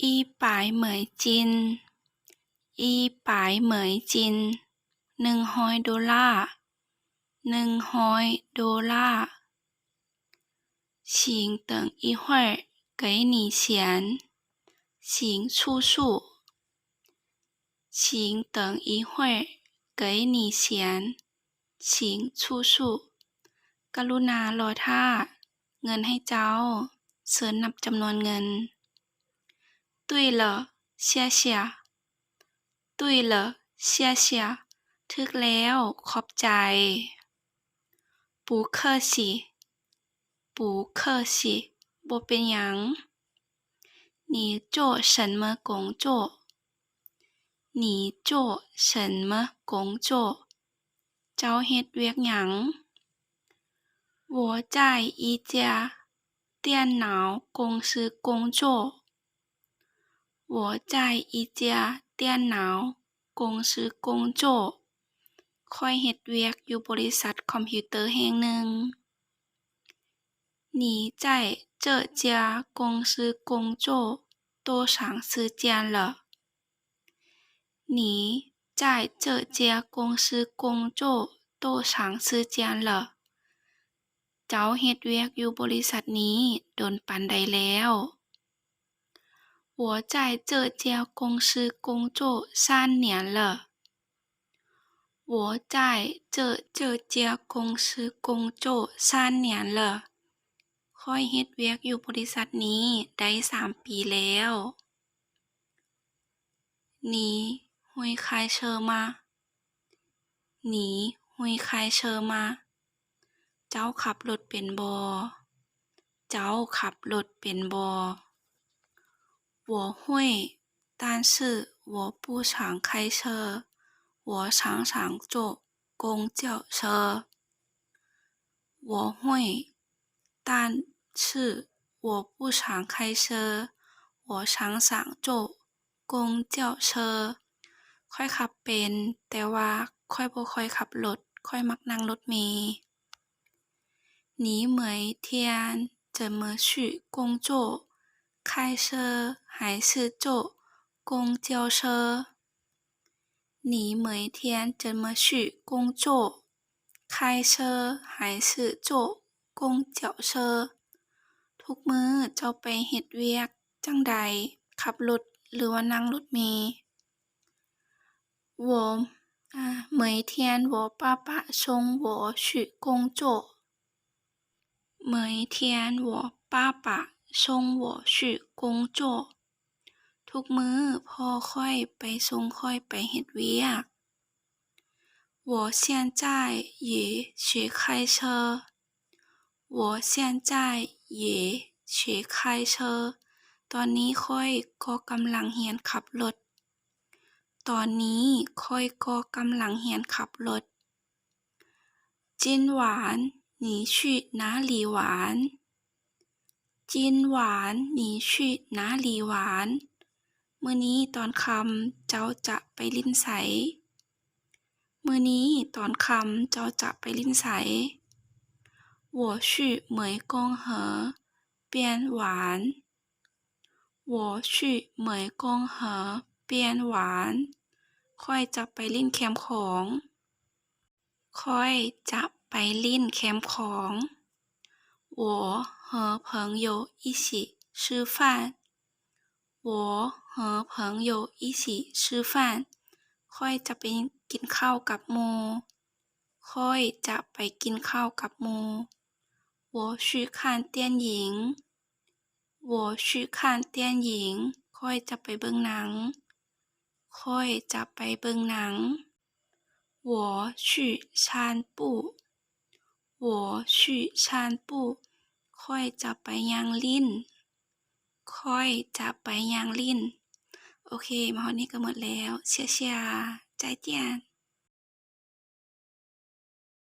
一百美金 一百美金 ໜຶ່ງຮ້ອຍໂດລາ ໜຶ່ງຮ້ອຍໂດລາ 请等一会儿给你钱 请叔叔 请等一会儿给你钱 请叔叔 ກະລຸນາລໍຖ້າ ເງິນໃຫ້ເຈົ້າ ເຊີນນັບຈຳນວນເງິນ 对了，谢谢 对了，谢谢 ຖືກແລ້ວ ຂອບໃຈ 不客气 不客气 ບໍ່ເປັນຫຍັງ 你做什么工作 你做什么工作 ເຈົ້າເຮັດວຽກຫຍັງ 我在一家电脑公司工作 我在一家电脑公司工作 ຂ້ອຍເຮັດວຽກຢູ່ບໍລິສັດຄອມພິວເຕີແຫ່ງໜຶ່ງ 你在这家公司工作多长时间了 你在这家公司工作多长时间了 ເຈົ້າເຮັດວຽກຢູ່ບໍລິສັດນີ້ດົນປານໃດແລ້ວ 我在这家公司工作三年了 我在这这家公司工作三年了 ຂ້ອຍເຮັດວຽກຢູ່ບໍລິສັດນີ້ໄດ້ສາມປີແລ້ວ 你会开车吗 你会开车吗 ເຈົ້າຂັບລົດເປັນບໍ່ ເຈົ້າຂັບລົດເປັນບໍ່ 我会 但是我不常开车，我常常坐公交车。我会，但是我不常开车，我常常坐公交车。 ຂ້ອຍຂັບເປັນ ແຕ່ວ່າຂ້ອຍບໍ່ຄ່ອຍຂັບລົດ, ຂ້ອຍມັກນັ່ງລົດເມ. 你每天怎么去工作？开车还是坐公交车？你每天怎么去工作？开车还是坐公交车？ ທຸກມື້ເຈົ້າໄປເຮັດວຽກຈັ່ງໃດ? ຂັບລົດ ຫຼືວ່ານັ່ງລົດເມ? 我，啊，每天我爸爸送我去工作。每天我爸爸送我去工作。 ທຸກມື້ພໍ່ຂ້ອຍໄປສົ່ງຂ້ອຍໄປເຮັດວຽກ. 我现在也学开车。我现在也学开车。 ຕອນນີ້ຂ້ອຍກໍກຳລັງຮຽນຂັບລົດ. ຕອນນີ້ຂ້ອຍກໍກຳລັງຮຽນຂັບລົດ. 今晚你去哪里玩？今晚你去哪里玩？ ມື້ນີ້ຕອນຄ່ຳເຈົ້າຈະໄປຫຼິ້ນໃສ? ມື້ນີ້ຕອນຄ່ຳເຈົ້າຈະໄປຫຼິ້ນໃສ? 我去湄公河边玩。 我去湄公河边玩。 ຂ້ອຍຈະໄປຫຼິ້ນແຄມຂອງ. ຂ້ອຍຈະໄປຫຼິ້ນແຄມຂອງ. 我和朋友一起吃饭。我和朋友一起吃饭。 ຂ້ອຍຈະໄປກິນເຂົ້າກັບໝູ່. ຂ້ອຍຈະໄປກິນເຂົ້າກັບໝູ່. 我去看电影。 我去看电影。 ຂ້ອຍຈະໄປເບິ່ງໜັງ. ຂ້ອຍຈະໄປເບິ່ງໜັງ. 我去散步。我去散步。 ຂ້ອຍຈະໄປຍ່າງຫຼິ້ນ. ຂ້ອຍຈະໄປຍ່າງຫຼິ້ນ. ໂອເຄ ມາຮອດນີ້ກໍໝົດແລ້ວ. 谢谢。再见。